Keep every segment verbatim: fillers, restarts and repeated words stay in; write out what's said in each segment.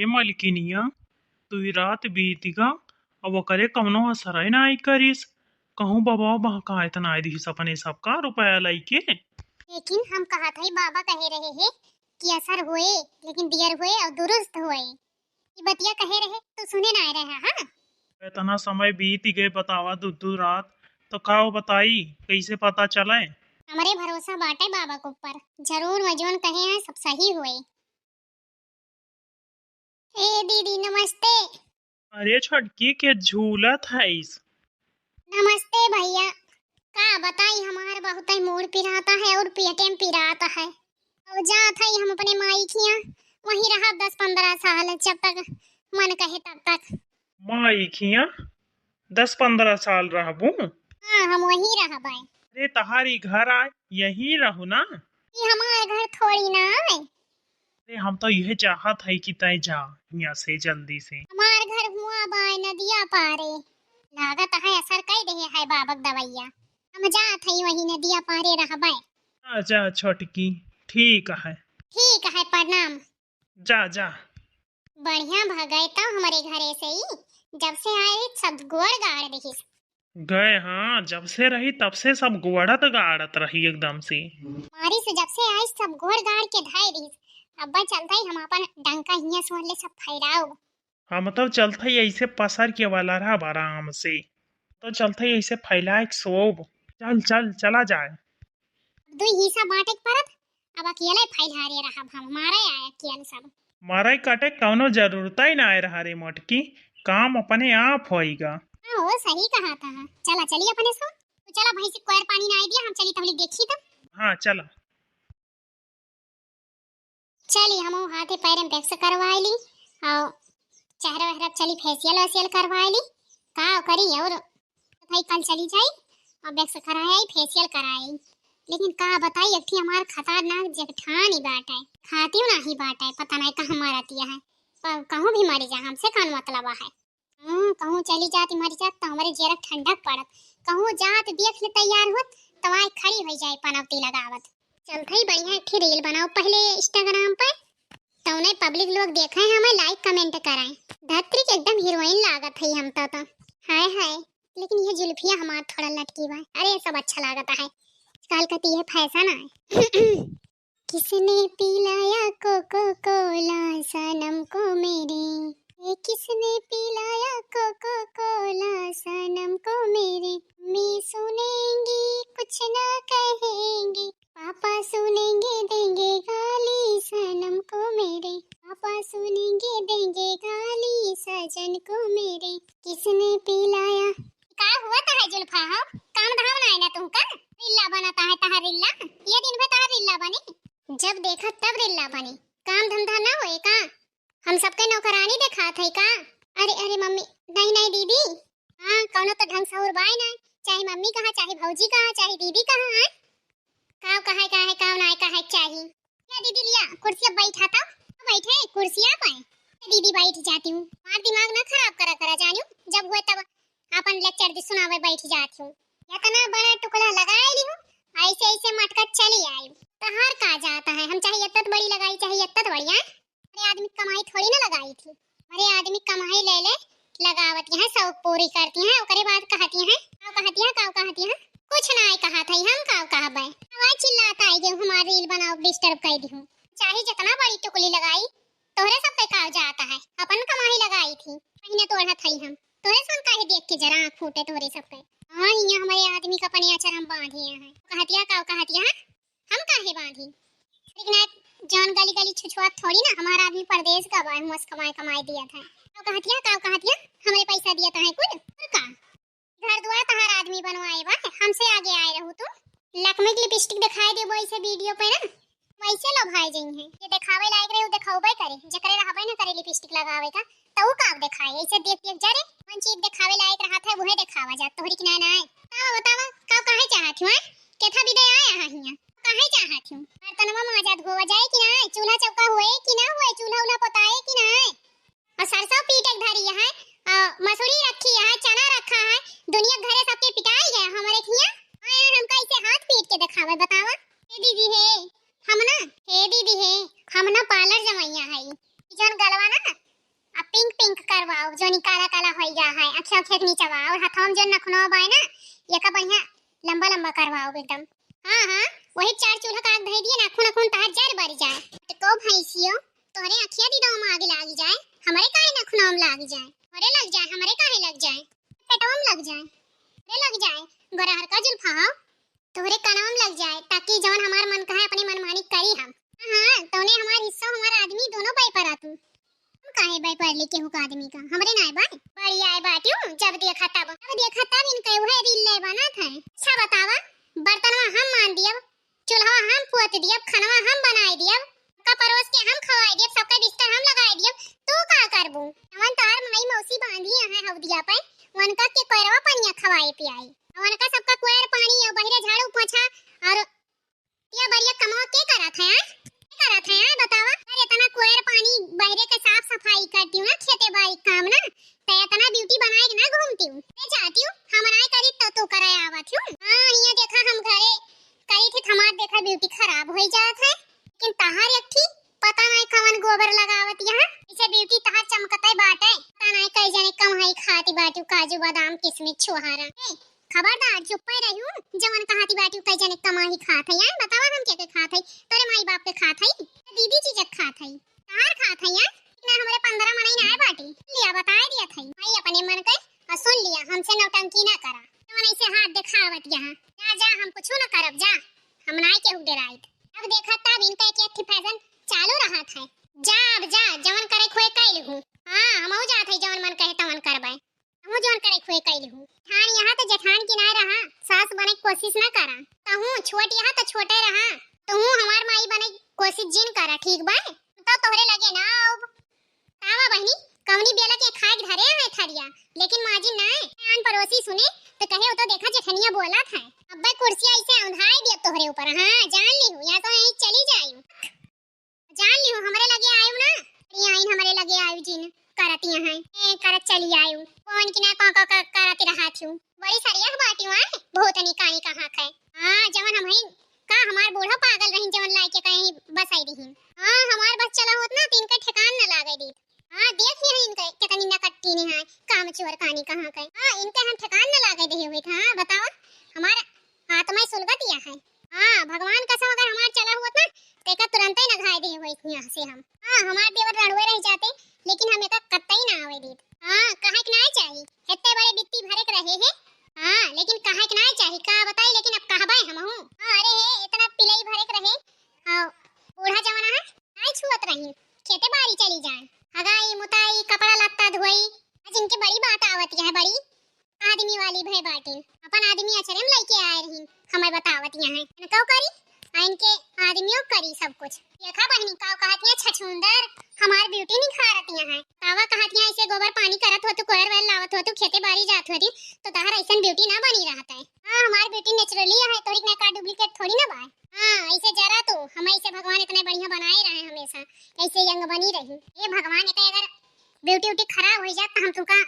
ए मलकिनिया, दुई रात बीत गा, अब ओकरे कौनो असर ना आई करिस। कहूँ बबवा बहकाइत ना दिहिस अपने सबका रुपया लइके। लेकिन हम कहत हई, बाबा कहे रहे हे कि असर होए, लेकिन दियर होए और दुरुस्त होए। ई बतिया कहे रहे, तू सुने ना रहे, हाँ? इतना समय बीत गए, बतावा, दू दू रात, तो का बताई, कैसे पता चले? हमरे भरोसा बाटे बाबा के ऊपर, जरूर वह जौन कहे हैं, सब सही होए। ए दीदी, नमस्ते। अरे छोटकी, के झूलत हईस? नमस्ते भैया। का बताई, हमार बहुतै मूड़ पिरात है और पेटे में पिरात है। अब जात हई हम अपने माई खिया, वहीं रहब दस पन्द्रह साल, जब तक मन कहे तब तक। माई खिया दस पन्द्रह साल रहबू? हाँ, हम वहीं रहबै। अरे, तहारी घर आए, यहीं रहू ना। ई हमार घर थोड़ी ना आए। अरे, हम तो यह चाहत है कि तय जा हियां से जल्दी से। हमार घर हुआ बाय नदिया पारे। लागत है असर कई देहे है बाबक दवैया। हम जात हई वही नदिया पारे रहबै। जा, जा छोटकी, ठीक है। ठीक है, प्रणाम। जा, जा। बढ़िया भगै तो हमरे घरे से ही, जब से आए सब गोड़ गाड़ दिहिस। गए, हाँ, जब से रही तब से सब गोड़त गाड़त रही एकदम से। मारी से जब से आई सब गोड़ गाड़ के धाए दिहिस। अब्बा चलता ही हम अपन डंका हियां से ले सब फैलाओ। हम तो चलते ही ऐसे पसर के वाला रहा आराम से, तो चलते ही ऐसे फैलाए के सोब। चल, चल, चला जाए। दुई हिस्सा बांटे के परत, अब अकेले फैलारे रहब हम, मारे आए अकेले सब। मारे काटे कौनो जरूरत ही ना आए रहा रे मोटकी, काम अपने आप होइगा। हाँ हो, सही कहा था। चला, चली अपने सो। तू चला, भैंसी कोयर पानी ना आए दिया, हम चली तबली देखी तब। हाँ, चला। चली, हमहू हाथे पैरे में वैक्स करवाए ली, और चेहरा वेहरा चली फेशियल वेशियल करवाए ली। का करी, और भाई कल चली जाई और वैक्स कराए आई, फेशियल कराए आई। लेकिन का बताई, एक ठी हमार खतरनाक जेठानी बाटे, खातियो नाही बाटे, पता नहीं कहाँ मरतिया है, पर कहूँ भी मरी जा, हमसे कौन मतलब है। हम्म, कहूँ चली जात, मरी जात, तो हमरे जियरा ठंडक पड़त। कहूँ जात देख ले तैयार होत, तो आए खड़ी होइ जाए पनौती लगावत। चलत हई बढ़िया एक ठे reel बनाओ पहले Instagram पे, तौने public लोग देखे, हमें like comment कराए। धरती के एकदम हीरोइन लागत है हम तो, तो। हाय हाय, लेकिन ये जुल्फिया हमार थोड़ा लटकी बा। अरे, सब अच्छा लागत है, आजकल का तो ये fashion है। किसने पिलाया कोको कोला सनम को मेरे, ए, किसने पिलाया कोको कोला सनम को मेरे, मम्मी सुनेंगी कुछ ना कहेंगी, पापा सुनेंगे देंगे गाली सनम को मेरे, पापा सुनेंगे देंगे गाली सजन को मेरे, किसने पिलाया। का हुआ तहार जुल्फा हो? काम धाम ना है ना तुमका? रिल्ला बनता है तहार रिल्ला? ये दिन भर तहार रिल्ला बनी? जब देखा तब रिल्ला बनी। काम धंधा ना होए का? हम सबके नौकरानी देखात है का? अरे, अरे मम्मी, नहीं, नहीं दीदी। हाँ, कौनो तो ढंग सहूर बाय ना। चाहे मम्मी कहा, चाहे भौजी कहा, चाहे दीदी कहा, हाँ? काव कहे का है, काव ना कहे चाही। लिया दीदी, लिया, कुर्सिया बैठा तो। बैठे कुर्सिया पे। दीदी बैठ जाती हूँ, हमार दिमाग ना खराब करा करा जानियो, जब हुए तब अपन lecture दी सुनावे बैठ जाती हूँ। इतना बड़ा टुकड़ा लगाए ली हूँ, ऐसे ऐसे मटका चली आई। तहार का जाता है, हम चाहे इतना बड़ी लगाई, चाहे इतना बड़ी, हैं? अरे आदमी कमाई थोड़ी ना लगाई थी, अरे आदमी कमाई ले ले लगावत हैं, शौक पूरी करती हैं, ओकरे बाद कहती हैं, काव कहती हैं, काव कहती हैं, कुछ ना आए कहत है, हम काव कहबे, आवाज चिल्लात आई गई, हमार reel बनाओ, disturb कर दी हूँ, चाहे जितना बड़ी टुकली लगाई, तोहरे सब पे काव जात है, अपन कमाई लगाई थी, महीने तो ओढ़त हई हम, तोहरे सन काहे देख के जरा आँख फूटे तोहरे सब पे। हाँ, हियाँ हमारे आदमी का पनिया चरम बांधिया है, कहतिया काव कहतिया है, हम काहे बांधी? लेकिन आज जौन गली गली छुछुआत थोड़ी ना, हमारा आदमी परदेस का बा, मस्त कमाए कमाए दिया था। काव कहतिया, काव कहतिया, हमरे पैसा दिया था है कुल, और का? घर दुआर तहार आदमी बनवाए बा, हमसे आगे आए रहू तू। लकमिक lipstick दिखाई देबो ऐसे video पे ना, वैसे लोभाए जइहें। जे देखावे लायक रहे, उ देखावे करे, जेकरे रहबे ना करे lipstick लगावे का, त उ का देखाए? ऐसे देख देख जा रे, कौन चीज देखावे लायक रहत है, उहे देखावा जा, तोहरी के ना ना आए। बतावा, बतावा, का काहे चाहत हूँ, आए? केथा बिदे आया है हियाँ, काहे चाहत हूँ? बर्तनवा माजा धोवा जाए कि ना आए? चूल्हा चौका हुए कि ना हुए? चूल्हा उल्हा पोताए कि ना आए? और सरसों पीटे के धरी है, और मसूरी रखी है, चना रखा है, दुनिया घरे सबके पिटाई गया, हमरे खिया। आए हमका ऐसे हाथ पीट के देखावे, बतावा। हे दीदी हे, हम ना, हे दीदी हे, हम ना parlour जमैया है, ई जौन गलवा ना करवाओ, जोनी काला काला होई गा है, अखिया अखिया के नीचे बा, और हथवा में जोन नखुनवा बा ना, एका बढ़िया लंबा लंबा करवाओ एकदम। हाँ, हाँ, वही चार चूल्हा का आग धई दिए, नाखून नाखून तहार जर बर जाए। तो को भैंसियो, तोहरे अखिया दीदा में आग लाग जाए, हमरे काहे नखुनवा में लाग जाए, हमरे लग जाए, हमरे काहे लग जाए, पेटवा में लग जाए, हमरे लग जाए, गोरहर का जुल्फा हो, तोहरे कनवा में लग जाए, ताकि जवन हमार मन कहे अपने मनमानी करी हम। हाँ, तौने हमार हिस्सा हमार आदमी दोनों बाई पर आतू। हम काहे बाई पर लेके हुक आदमी का? हमरे नाय बाई। बड़ी आए बाटियो, जब देखा तब, जब देखा तब इनके उहे रील ले बनत है। अच्छा बतावा, बर्तनवा हम मान दियब, चूल्हा हम पोत दियब, खनवा हम बनाए दियब, सबका परोस के हम खवाए दियब, सबका बिस्तर हम लगाए दियब, तू का करबू? जवन तोहार माई मौसी बांधी है हौदिया पे, वनका के कोयरवा पनिया खवाए पियाई, वनका सबका कोयर पानी और बहिरे झाड़ू पोछा और या बढ़िया कमवा के करत है, आय? के करत है, आय? बतावा। अरे इतना कोयर पानी बहिरे के साफ सफाई करती हूँ ना, खेते बाड़ी काम ना, तो इतना ब्यूटी बनाए के ना घूमती हूँ। मैं जाती हूँ, हम नाय करी तो तू करे आवत हूँ। हाँ, ये देखा हम घरे करी थे, हमार देखा ब्यूटी खराब हो जात है, लेकिन तहार एक ठी पता नाय कवन गोबर लगावत यहाँ, इसे ब्यूटी तहार चमकते बाटे। पता नाय कई जने कमाई खाती बाटू काजू बादाम किशमिश छोहारा। ए, खबरदार, चुप्पे रहियो, जवन कहाती बाटी कई जने कमाही खात है, यार बतावा हम के के खात है, तोरे माई बाप के खात है, दीदी जीजक खात है, तहार खात है, यार ना हमरे पंद्रह मनई ना आए बाटी, लिया बताए दिया था, भाई अपने मन के, और सुन लिया, हमसे नौटंकी ना करा, जवन ऐसे हाथ दिखावत यहाँ, जा जा, हम कुछ ना करब, जा, हम ना केहू डराइत। अब देखा तब इनका एक एक फैशन चालू रहा था, जा अब जा, जवन करे खोए कैल हूँ, हाँ हमहू जात है, जवन मन कहे तवन करबे। हमहू जौन करे खुए कइली हूँ। ठान यहाँ तो जेठान की ना रहा, सास बने के कोशिश ना करा। तहूँ छोट यहाँ तो छोटे रहा, तहूँ हमार माई बने के कोशिश जिन करा, ठीक बा? तो तोहरे लगे ना आउब। तावा बहिनी, कौनी बेला के खाए के धरे है थरिया, लेकिन माजी ना आन पड़ोसी सुने तो कहे, "वो तो देखा जेठनिया बोलत है।" अब्बे कुर्सिया ऐसे औंधाए दिया तोहरे ऊपर, हाँ जान ली हूँ, या तो यहीं चली जाई। जान लियो, हमरे लगे आयु ना, अरे आइन हमरे लगे आयु जिन, करत यहाँ, ए, करत चली आयु, कौन की ना कौन कौन कर, करत रहा थियु, बड़ी सरिया बाटी हुआ है, बहुत निकानी कहाँ है। हाँ, जवन हम हईन, का हमार बूढ़ा पागल रहीन, जवन लाइके कहीं बसाई दीहिन। हाँ, हमार बस चला होत ना, तो इनका ठिकान न लागे दीत। हाँ, देख ही है इनके, कितनी नकट्टी ने है, काम चोर कानी कहाँ के। हाँ, इनके हम ठिकान न लागे दे हुए थे। हाँ, बताओ, हमार आत्मा सुलगत या है। हाँ, भगवान कसम अगर हमार चला हुआ ना, तो एका तुरंते न घाय दे हुए यहाँ से हम। हाँ, हमार देवर रणुए रह जाते, लेकिन हम एका कतई ना आवे दीत। हाँ, कहे के ना चाही, इतने बड़े बित्ती भरे के रहे हैं। हाँ, लेकिन कहे के ना चाही, का बताई, लेकिन अब कहबे हम हूँ। हाँ, अरे हे, इतना पिलई भरे के रहे, हाँ, बूढ़ा जमाना है, नाई छुअत रही, खेते बाड़ी चली जाए, हगाई, मुताई, कपड़ा लत्ता धोई, आज इनके बड़ी बात आवत है, बड़ी आदमी वाली भय बाटिन, अपन आदमी अचरे में लइके आए रही, हमें बतावत यहाँ है, इनका करी, आ इनके आदमियों करी सब कुछ। देखा बहिनी, का कहत यहाँ छछूंदर, हमार ब्यूटी निखारत यहाँ है, तावा कहत यहाँ ऐसे गोबर पानी करत हो तू, कोयर वैल लावत हो तू, खेते बाड़ी जात हो तू, तो तहर ऐसन ब्यूटी ना बनी रहत है। हाँ, हमार ब्यूटी नेचुरली है, तोरी ना का डुप्लीकेट थोड़ी ना बा। हाँ, ऐसे जरा तू, हम ऐसे भगवान इतने बढ़िया बनाए रहे हमेशा, ऐसे यंग बनी रही। ये भगवान, इतने अगर ब्यूटी उटी खराब हो जात, तो हम तुमका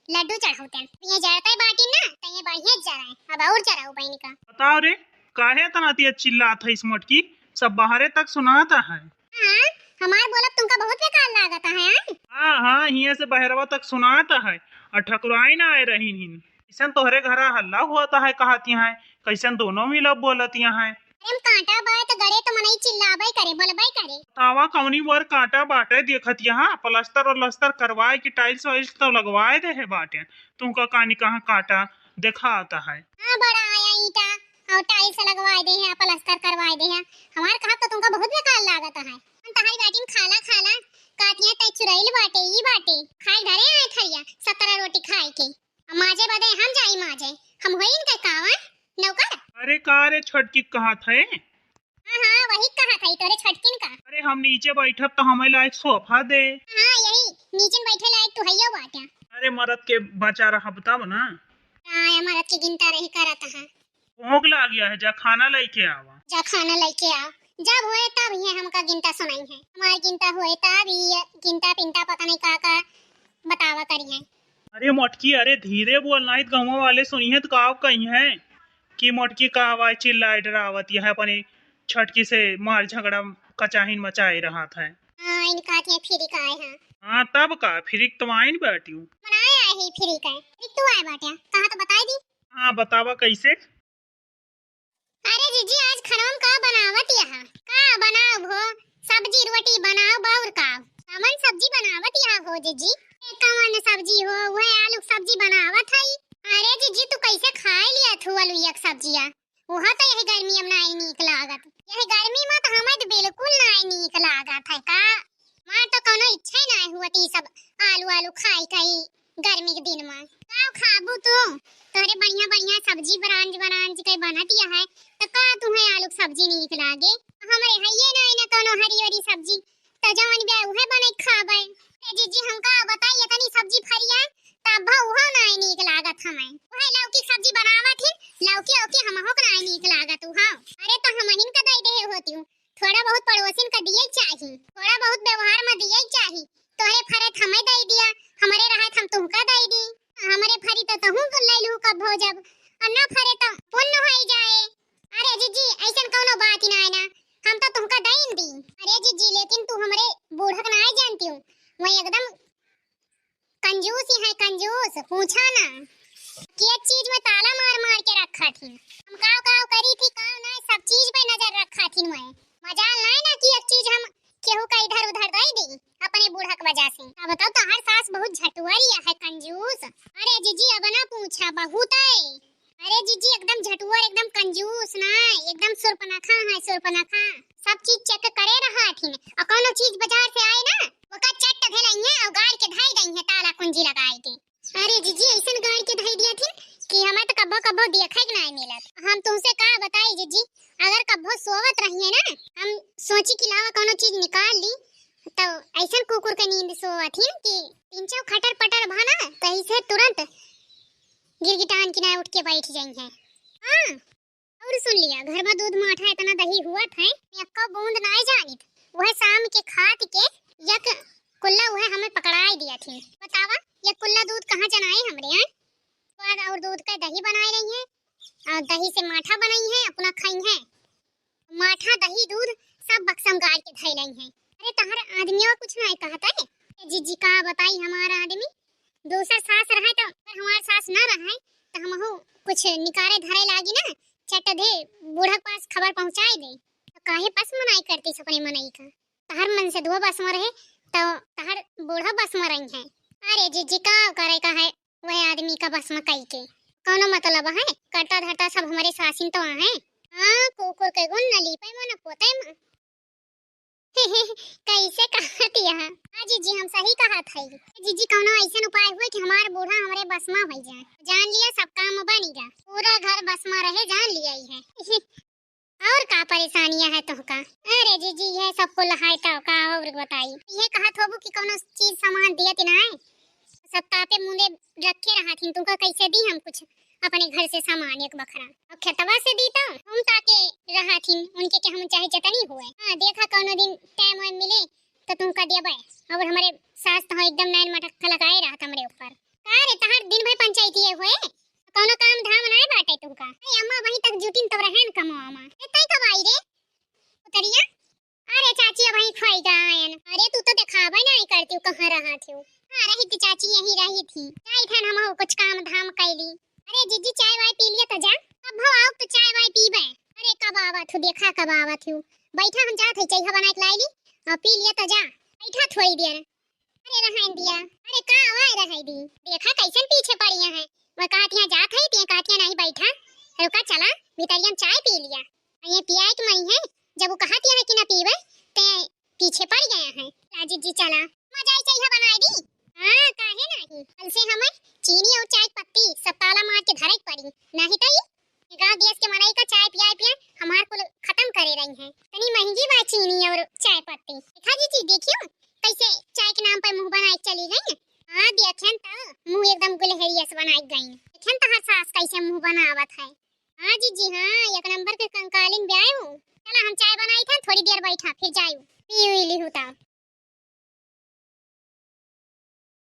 लड्डू चढ़ाउते। ये जरते बाटी ना, तो ये बढ़िया जरा है, अब और जराऊ बहन का। बताओ रे, काहे इतना तेज चिल्लात है इस मोटकी? सब बाहरे तक सुनात है। हाँ, हमार बोलब तुमका बहुत बेकार लागत है, हाँ? हाँ, हाँ, हियाँ से बहरवा तक सुनात है, और ठकुराइन आए रही हिन। ऐसन तोहरे घरा हल्ला होत है, कहत यहाँ, कैसन दोनों मिलब बोलत यहाँ। अरे हम कांटा बाय तो गड़े तो मनई चिल्लाबे करे, बोलबे करे। तावा कौनी मोर कांटा बाटे देखत यहाँ, प्लास्टर और लस्तर करवाए के टाइल्स वाइल्स तो लगवाए दे है बाटे, तुमका कानी कहाँ कांटा देखात है। हाँ, बड़ा आया ईंटा और टाइल्स लगवाए दे है, प्लास्टर करवाए दे है, हमार कहा तो तुमका बहुत बेकार लागत है। हम तहारी बाटी में खाला खाला कातिया तय चुरैल बाटे, ई बाटे, खाए घरे आए थरिया, सत्रह रोटी खाए के। अब माजे बदे हम जाई माजे, हम होई इनके कावा नौकर। अरे का रे छोटकी कहत है? हाँ, हाँ, वही कहत है तोरे छोटकिन का। अरे हम नीचे बैठब तो हमें लायक सोफा दे। हाँ, यही नीचे बैठे लायक तू हइयो बाटा। अरे मरद के बचा रहब तब ना। हाँ, मरद के गिनता रही करत है। भूख लाग गया है, जा खाना लेके आवा। जा खाना लेके आ, जब होए तब ये हमका गिनता सुनाई है, हमार गिनता होए तब ये गिनता पिंता पता नहीं का का बतावा करी है। अरे मोटकी, अरे धीरे बोल, नहीं तो गाँव वाले सुनी है तो का कही है कि मोटकी का आवाज चिल्लाए डरावत यह अपने छटकी से मार झगड़ा कचाहिन मचाए रहत है। हाँ, इनका के फिर का है। हाँ, तब का, फिरिक तो आइन बाटियो। बनाए आए ही फिरिक है, फिरिक तू आए बाट्या, कहा तो बताई दी। हाँ, बतावा कैसे? अरे जीजी, आज खाना में का बनावत यहाँ? का बनाओ हो? सब्जी रोटी बनाओ, और का? कवन सब्जी बनावत यहाँ हो जीजी? ए, कवन सब्जी हो? वह आलू के सब्जी बनावत हई। अरे जीजी, तू कैसे खाए लिया थू आलू एक सब्जिया? वह तो यही गर्मी में नाई नीक लागत। यही गर्मी में तो हमें तो बिल्कुल नाई नीक लागत है का। मार तो कौनो इच्छा ही नाई हुआ ती सब आलू आलू खाई खाई गर्मी के दिन में। का खाबू तू? तोहरे बढ़िया बढ़िया सब्जी ब्रांज ब्रांज के बनत यह है, तो का तुम्हें आलू के सब्जी नीक लागे? हमरे हइये नाई ना कौनो हरी हरी सब्जी, तो जवन बे उहे बने खाबे। ए जीजी, हमका बताई, इतनी सब्जी फरिया, तब उहो नाई नीक लागत हमें। उहे लौकी के सब्जी बनावत ही, लौकी औकी हमहो के नाई नीक लागत उहो। अरे तो हमहिन का दे दे होती हूँ, थोड़ा बहुत पड़ोसिन का दिए चाही, थोड़ा बहुत व्यवहार में दिए चाही। तोहरे फरे त हमें दे दिया, हमरे रहे त हम तुमका दे दी, हमरे फरी तो तहू को ले लू कब हो जब, और ना फरे तो पुण्य होई जाए। अरे जीजी, ऐसन कौनो बात ही ना है ना, हम तो तुमका दे दी। अरे जीजी, लेकिन तू हमरे बूढ़क ना जानती हूँ, वही एकदम कंजूस ही है, कंजूस, पूछा ना। कि एक चीज में ताला मार मार के रखा थी। हम काव काव करी थी, काव ना, सब चीज पे नजर रखा थी मैं। मजाल ना है ना कि एक चीज हम केहू का इधर उधर दे दी अपने बूढ़क वजह से। अब बताओ, तोहार सास बहुत झटुआरी है, कंजूस। अरे जीजी, अब ना पूछा, बहुत है। अरे जीजी, एकदम झटुअर, एकदम कंजूस ना, एकदम सुर्पनखा है, सुर्पनखा। सब चीज चेक करे रहा थी, और कौनो चीज बाजार से आए ना, ओका चट धे लइहे और गाड़ के धई दइहे ताला कुंजी लगाए के। अरे जीजी, ऐसन गाड़ के धई दिया थी कि हमें तो कब्बो कब्बो देखे के ना मिलत। हम तुमसे का बताई जीजी, अगर कब्बो सोवत रहिए ना, हम सोची कि लावा कौनो चीज निकाल ली, तो ऐसन कुकुर के नींद सोवत ही कि तीन चार खटर पटर भा ना, तो ऐसे तुरंत गिरगिटान की ना उठ के बैठ जाई है। हाँ, और सुन लिया, घर में दूध माठा इतना दही हुआ था, एक्को बूंद नाय जानित। वह शाम के खात के एक कुल्ला वह हमें पकड़ाई दिया थी। बतावा, ये कुल्ला दूध कहाँ जनाए हमरे हैं? पर और दूध का दही बनाए रही है, और दही से माठा बनाई है, अपना खाई है। माठा, दही, दूध सब बक्सा में गाड़ के धई लई है। अरे, तहर आदमियों कुछ नहीं कहता है? ए जीजी, का बताई, हमारा आदमी दूसर सास रहे तो, अगर हमार सास ना रहे तो हमहू कुछ निकारे धरे लागी ना, चट दे बूढ़ा के पास खबर पहुँचाए दे। तो काहे बस मनाई करती अपने मनई का? तहर मन से दुआ बस में रहे तो तहर बूढ़ा बस में रही है। अरे जीजी, का करे का है, वह आदमी का बस में कई के कौनो मतलब है? करता धरता सब हमारे सासिन तो आहे। हाँ, कुकुर के गुण न लीपे में न पोते में। कैसे कहत यह? हाँ जीजी, हम सही कहत हई। जीजी, कौनो ऐसन उपाय हुए कि हमार बूढ़ा हमरे बस में हो जाए, जान लिया सब काम बनी जा, पूरा घर बस में रहे, जान लिया ही है। और का परेशानियाँ है तुहका? अरे जीजी, यह सब कुल है तो का और बताई। ये कहत होबू कि कौनो चीज सामान दिया कि नाय? सब तापे मुंदे रखे रहा थी, तुमका कैसे दी हम कुछ अपने घर से सामान एक बखरा? और खेतवा से दी तो हम ताके रहा थी, उनके के हम चाहे जतनी हुए। हाँ, देखा कौनो दिन टाइम वाइम मिले तो तुमका देबे। और हमारे सास तो एकदम नैन मटक लगाए रहत हमरे ऊपर। का रे, तहार दिन भर पंचायती है हुए? कौनो काम धाम नाय बाटे तुमका? अरे अम्मा, वहीं तक जुटिन तब रहन कमवा मा। ए, तई कब आई रे? उतरिया? अरे चाची, अब वहीं खोई गयन। अरे तू तो देखाबे नाय करती हूँ, कहाँ रहा थी? हाँ, रही थी चाची, यहीं रही थी। जाई थन हम कुछ काम धाम कैली। अरे जीजी, चाय वाय पी लिया तो जा। कब हो आओ तो चाय वाय पीबे। अरे कब आवत हूँ, देखा कब आवत हूँ। बैठा, हम जात है, चाय बनाए के लाई ली और पी लिया तो जा। बैठा थोड़ी देर। अरे रहन दिया, अरे का आवा रहै दी, देखा कैसन पीछे पड़िया है। वह कहत यहाँ जात है, ते कहत यहाँ नहीं बैठा, रुका चला, भीतरिया में चाय पी लिया। और ये पियाए के मई है, जब वो कहत यहाँ कि ना पीवे, ते पीछे पड़ गया है। ला जीजी चला, मजा आई चाय बनाए दी। हाँ, काहे नहीं, कल से हमें चीनी और चाय पत्ती सब ताला मार के धरे के पड़ी, नहीं तो ये गाँव देश के मनई का चाय पिया पिया हमार कुल खत्म करे रही है। तनी महंगी बा चीनी और चाय पत्ती। देखा जीजी, देखियो कैसे चाय के नाम पर मुंह बनाए चली गई। हाँ, देखन त मुंह एकदम गुलहेरिया से बनाए गई। देखन त हर सास कैसे मुंह बनावत है। हाँ जीजी, हाँ, एक नंबर के कंकालिन ब्याय हूँ। चला हम चाय बनाई था, थोड़ी देर बैठा, फिर जायू पी उई ली हूँ तब।